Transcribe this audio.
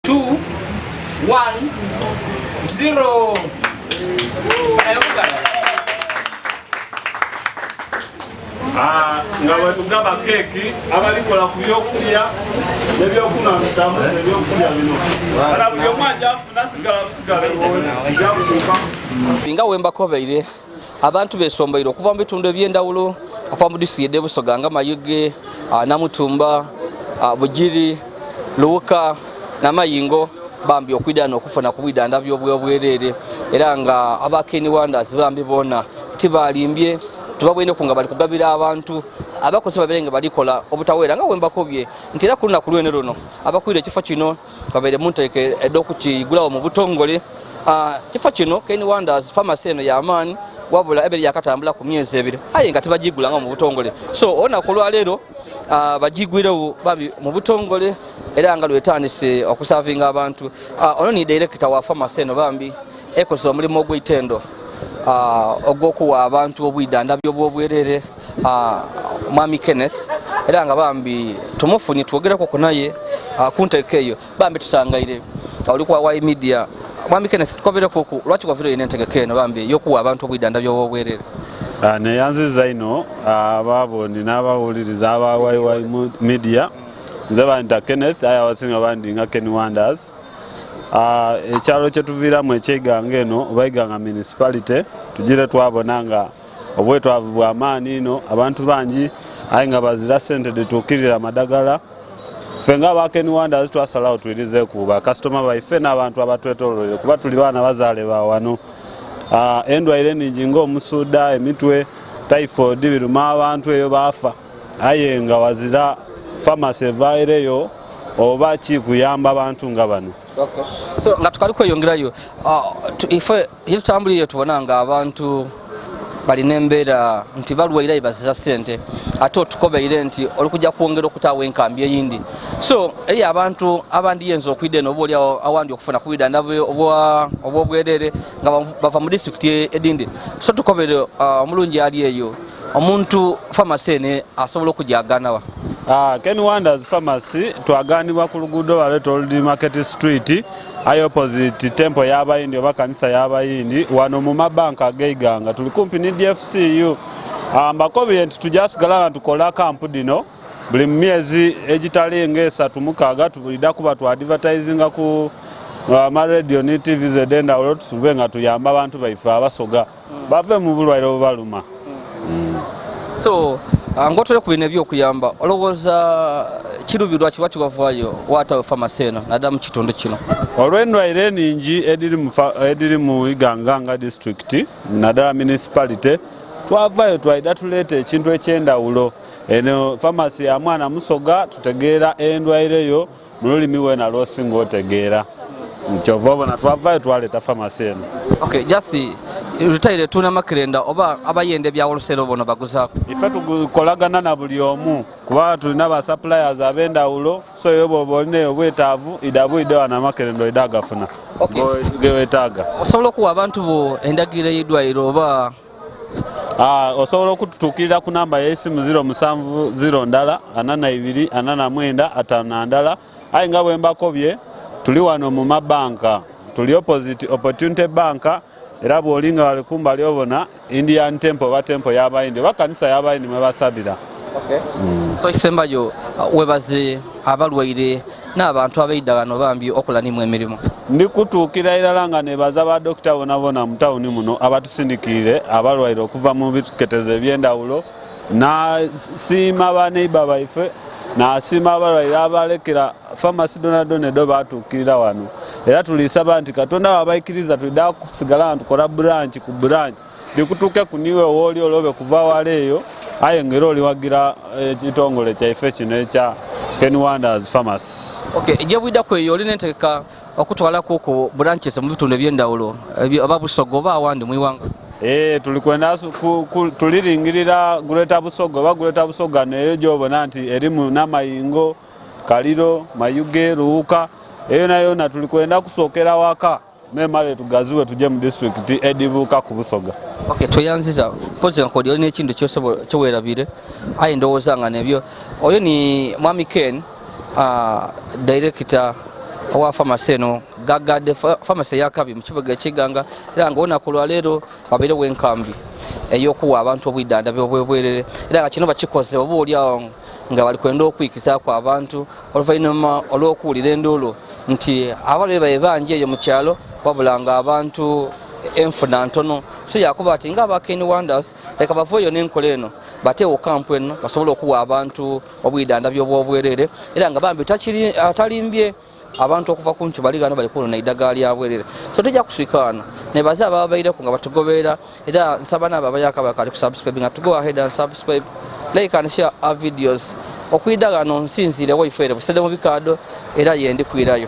2 1 0. Ah, nga bwetugaba keeki abalikola ku byokulya nebyokunywa mutamu ebyokulya bino ala buli omu ajafuna sigala busigala jakutuuka. Nga wembakobeire, abantu besombeire okuva mu bitundu ebyendawulo, okuva mu disitulikiti ed'e Busoga nga Mayuge, Namutumba, Bugiri, Luwuka n'Amayingo, bambi okwidha n'okufuna ku bwidhandhabi obw'obwereere, era nga aba Ken Wonders bambi boona tibalimbye, tubabwineku nga bali kugabira abantu abakozi babeere nga balikola obutaweera. Nga wembakobye nti era ku lunaku lwene luno abakwira ekifo kino babeere mu nteeka edh'okukigulawo mu butongole. Kifo kino Ken Wonders Pharmacy eno y'amaani, wabula ebere yakatambula ku myezi 2 aye nga tibagigulanga mu butongole. So olunaku olwaleero bagigwirewo bambi mu butongole, era nga lwetandise okusavinga abantu. Ono ni director wa pharmacy eno, bambi ekoze omulimu ogw'eitendo ogw'okuwa abantu obwidhandhabi obw'obwerere, Mwami Kenneth, era nga bambi tumufunye twogereko naye ku nteeka eyo. Bambi tusangaire oli kwa Y Media. Mwami Kenneth, tukobereku lwaki wavireyo n'entegeka eno bambi y'okuwa abantu obwidhandhabi obw'obwerere? Neyanziza ino abaaboni n'abawuliriza aba YY Media. Nze banta Kenneth, aye abasinga bandinga Ken Wonders. Ekyalo kyetuviiramu eky'Eiganga eno oba Iganga Municipality, tugire twabona nga obwetwavu bw'amaani ino, abantu bangi aye nga bazira sente dhituukirira amadagala. Ffe nga aba Ken Wonders twasalawo twirizeeku bakasitoma baife n'abantu abatwetoloire, kuba tuli baana bazaale ba wano. Endwaire eningi ng'omusuuda, emitwe, typhoid biruma abantu eyo baafa, aye nga wazira famasi evaireyo oba ki kuyamba abantu nga bano. So nga tukali kweyongerayo, ife yetutambulire tubona nga abantu balina embeera nti balwaire aye bazira sente, ate otukobeire nti oli kujja kwongera okutaawo enkambi eyindi. So eri abantu abandi yenza okwida eno oba oli awandi okufuna ku bwidhandhabi obw'obwerere nga bava mu disitulikiti edindi. So tukobere omulungi ali eyo, omuntu famasi eno asobola okujaganawa? Ken Wonders Pharmacy twaganibwa ku luguudo baleta Old Market Street, aye opposite temple y'Abayindi oba kanisa y'Abayindi, wano mu mabanka ag'Eiganga tuli kumpi ni DFCU. Mbakobye nti tujasigala nga tukola kampu dino buli mu myezi egitali nga 3 6, tulida kuba tu advertisinga ku amaradio ni TV z'edendawulo, tusube nga tuyamba abantu baife Abasoga bave mu bulwaire obubaluma. So ng'otole ku bino ebyokuyamba, olowooza kirubirwa kiba kiwavaayo waatawo famasi eno naddala mu kitundu kino? Olw'endwaire eningi ediri mu Iganga nga disitulikiti, naddala municipality, twavayo twaida tuleeta ekintu ekyendawulo. Eno famasi ya mwana Musoga, tutegeera endwaire yo mu lulimi wena lwosinga otegeera, kyova obona twavayo twaleeta famasi eno. Okay, just retail etunda makerenda oba abayenda ebya wholesale bono baguzaako? Ife tukolagana na buli omu, kuba tulina ba suppliers ab'endawulo. So yo bwoba olina obwetaavu, ida bwide wano amakerenda oida agafuna gewetaaga. Osobola okuwa abantu bo endagiriro y'eddwaliro oba? Osobola okututuukirira ku namba y'esimu 070 ndala 42 49 51. Aye nga bwe mbakobye, tuli wano mu mabanka, tuli opposite Opportunity Bank, era bw'oli nga wali kumbali obona Indian Temple oba temple y'Abayindi oba kanisa y'Abayindi mwe basabira. So ekisembayo, webaze abalwaire n'abantu abaida bano bambi okola nimu emirimu. Ndi kutuukira irala nga nebaza badokita bona bona mu tawuni muno abatusindikiire abalwaire okuva mu biketezo ebyendawulo. Nasiima baneiba baife, nasiima abalwaire abalekera famasi donadona edo batuukirira wano, era tulisaba nti Katonda wabaikiriza twida kusigala nga tukola branch ku branch, dikutuuke ku niwe wooli olobe kuva wala eyo, aye ngera oliwagira ekitongole kyaife kino ekya Ken Wonders Pharmacy. Okay, gye bwiddaku eyo olina entegeka okutwalako ku branches mu bitundu ebyendawulo oba Busoga oba awandi mu iwanga? Tuli kwenda tuliringirira Greater Busoga oba Greater Busoga neyo gyobona nti erimu Namayingo, Kaliro, Mayuge, Luwuka, eyo nayona tuli kwenda kusookera waka, memale tugaziwe tujye mu disitulikiti edibuuka ku Busoga. Okay, tweyanziza mpozi nga kodi olina ekintu kyowerabire, aye ndowooza nga nebyo. Oyo ni Mwami Ken, director. Owa famasi eno gagadde famasi eyakabi mu kibuga ekiganga, era nga olunaku lwaleero wabeerewo enkambi ey'okuwa abantu obwidandabyo obwebwerere, era nga kino bakikoze oba oliawo nga bali kwenda okwikizaako abantu oluvannyuma olw'okuwulira enduulu nti abalwaire babe bangi eyo mu kyalo, wabula nga abantu enfuna ntono. So yakuba ati nga aba Ken Wonders leka baveeyo n'enkola eno, bateewo kampu eno basobole okuwa abantu obwidandabyo obwobwerere, era nga bambi atalimbye abantu okuva ku nti bali gano bali kunona eddagala lya bwerere. So tujja kuswika wano nebaze ababaireku nga batugoberera, era nsaba naabo abayaka bakali ku subscribe nga to go ahead and subscribe, like and share our videos. Okwida gano nsinziire waifere busede mu bikaado, era yendi kwirayo.